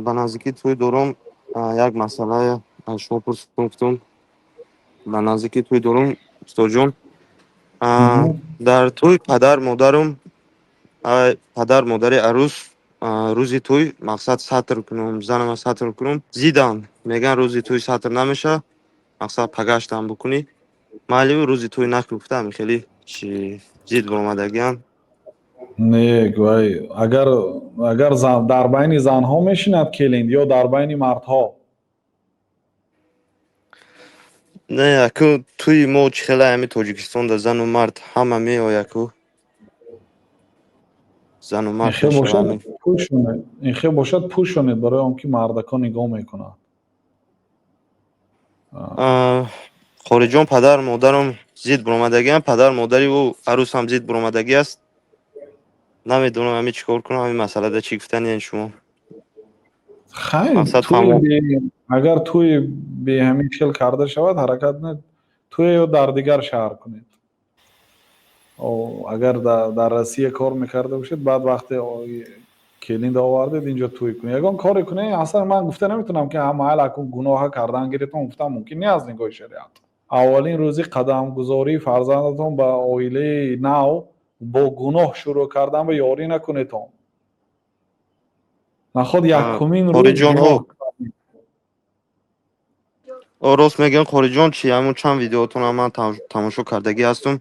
Ба наздикӣ тӯй дорум, як масъала аз шумо пурсидам, гуфтум, ба наздикӣ тӯй дорум, устодҷон. Дар тӯй падар модарум, падар модари арӯс рӯзи тӯй мақсад сатр кунум, занама сатр кунум, зидан меган, рӯзи тӯй сатр намеша, мақсад пагаштам бикунӣ, майли, рӯзи тӯй накун гуфтам, хеле чи зид баромадагиам. Не, вай агар дар байни занҳо мешинад келин ё дар байни мардҳо? Не, аку тӯи мо чӣ хела, ҳами Тоҷикистонда зану мард ҳама меояд ку, зану мард. Инхел бошад, пӯшонед, инхел бошад, пӯшонед, барои он ки мардакон нигоҳ мекунанд. Хориҷон, падар модарам зид баромадагиам, падар модари ӯ арӯсам зид баромадагӣ аст. Намедонам, ҳами чӣ кор кунам, ҳамин масъалада чӣ гуфтаниян шумо? Хайр, агар тӯи бе ҳамин хел карда шавад, ҳаракат кунед, тӯеё дар дигар шаҳр кунед. Агар дар Россия кор мекарда бошед, баъд вақте келинда овардед, инҷо тӯй кунед, ягон коре кунед. Аслан ман гуфта наметавонам, ки майл акун гуноҳа кардан гирифтон, гуфтан мумкин не аз нигоҳи шариат. Аввалин рӯзи қадамгузории фарзандатон ба оилаи нав бо гуноҳ шурӯъ кардан ба ёрӣ накунедон. Наход якумин рӯз. Рост мегӯям, хориҷон, чи ҳамун чанд видеотонам ман тамошо кардагӣ ҳастум.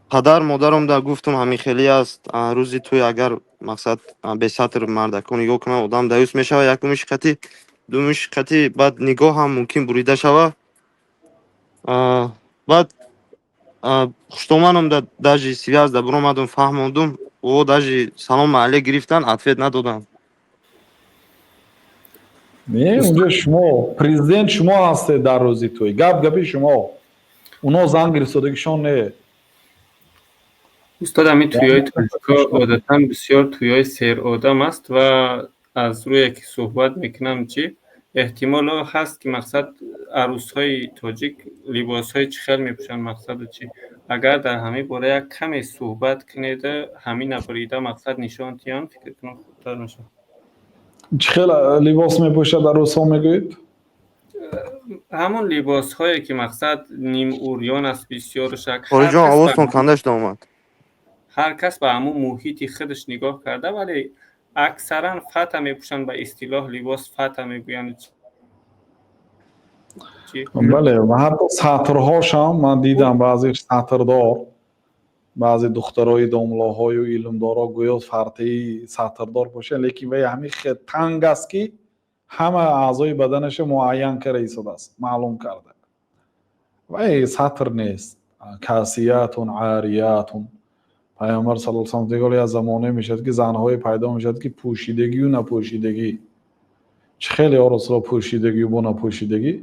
Падар модарам да гуфтум, ҳамин хеле аст, рӯзи тӯй агар мақсад бесатр мардакон нигоҳ кунанд, одам даюс мешавад, якумиш қати, думиш қати, баъд нигоҳ ҳам мумкин бурида шава. Баъд хуштоманам да даже связь да биромадум, фаҳмондум, о даже салому алейк гирифтан, ответ надодам. Не, унҷо шумо президент, шумо ҳастед дар рӯзи тӯй, гап гапи шумо, уно зан гирифтодагишон не. Устод, ҳамин тӯйҳои тоҷико одатан бисёр тӯйҳои серодам аст ва аз рӯе ки суҳбат мекунам, чӣ эҳтимоло ҳаст, ки мақсад арӯсҳои тоҷик либосҳои чӣ хел мепӯшанд, мақсаду чӣ, агар дар ҳамин бора як каме суҳбат кунед, ҳамина бурида мақсад нишон диҳанд, фикр кунам, хубтар мешавад. Чӣ хел либос мепӯшад арӯсҳо, мегӯед? Ҳамон либосҳое ки мақсад нимурён аст бисёршак. Хориҷон, овозтон канда шуда омад. Ҳар кас ба ҳамун муҳити худаш нигоҳ карда, вале аксаран фата мепӯшанд, ба истилоҳ либос фата мегӯянд. Бале, ва ҳатто сатрҳошам ман дидам, баъзе сатрдор, баъзе духтарои домлоҳою илмдоро гӯё фартаи сатрдор бошанд, лекин вай ҳамин хел танг аст, ки ҳама аъзои баданаша муайян карда истодааст, маълум карда. Вай сатр нест. Касиятун ариятун. Пайғамбар сал салам дигар як замоне мешавад, ки занҳое пайдо мешавад, ки пӯшидагию напӯшидагӣ. Чӣ хеле, ё Расуло, пӯшидагию бо напӯшидагӣ?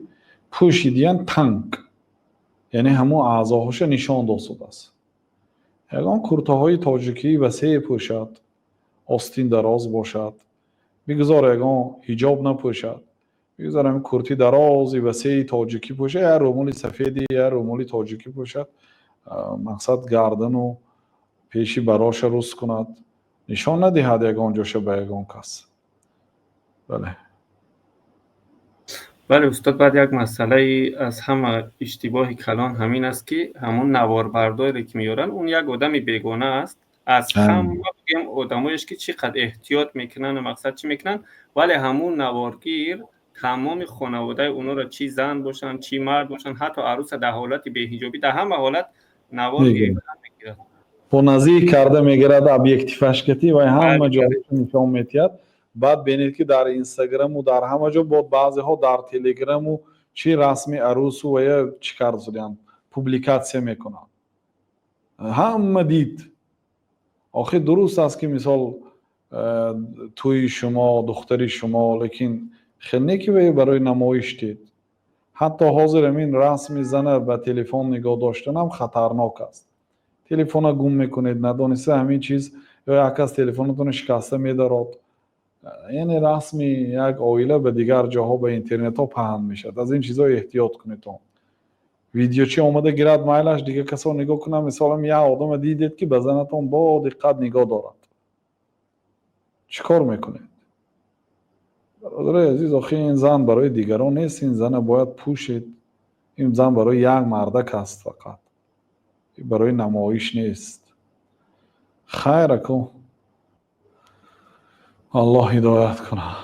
Пӯшидиян танг, яъне ҳамун аъзоҳоша нишон досудааст. Ягон куртаҳои тоҷикии васее пӯшад, остин дароз бошад, бигузор ягон ҳиҷоб напӯшад, бигузор ҳамин курти дарози васеи тоҷикӣ пӯшад, як рӯмоли сафеди, як рӯмоли тоҷикӣ пӯшад, мақсад гардану пеши бароша рӯз кунад, нишон надиҳад ягон ҷоша ба ягон кас. Бале. Бале, устод, баъд як масъалаи аз ҳама иштибоҳи калон ҳамин аст, ки ҳамун наворбардоре ки меёранд, он як одами бегона аст. Аз ҳама бигӯем, одамоеш ки чӣ қадр эҳтиёт мекунанд, мақсад чӣ мекунанд, вале ҳамун наворгир тамоми хонаводаи онҳоро, чӣ зан бошанд, чӣ мард бошанд, ҳатто арӯса дар ҳолати беҳиҷобӣ, дар ҳама ҳолат навор гирифта мегирад. Бо наздик карда мегирад, объективаш кати, вай ҳама ҷоҳошо нишон метиҳад. Баъд бинед, ки дар Инстаграму дар ҳама ҷо, бод баъзеҳо дар Телеграму чӣ расми арӯсу вая чӣ карда шуданд, публикатсия мекунанд, ҳама дид. Охир дуруст аст, ки мисол тӯи шумо, духтари шумо, лекин хел не, ки вай барои намоиш дид. Ҳатто ҳозир ҳамин расми зана ба телефон нигоҳ доштанам хатарнок аст. Телефона гум мекунед надониста, ҳамин чиз, ё як кас телефонатонро шикаста медарод, яъне расми як оила ба дигар ҷоҳо, ба интернетҳо паҳн мешавад. Аз ин чизҳо эҳтиёт кунедон. Видеочи омада гирад, майлаш, дигар касо нигоҳ кунам. Мисолам, як одама дидед, ки ба занатон бо диққат нигоҳ дорад, чӣ кор мекунед? Бародарои азиз, охи ин зан барои дигарон нест, ин зана бояд пӯшед. Ин зан барои як мардак аст фақат, барои намоиш нест. Хайр, ако, Аллоҳ ҳидоят кунад.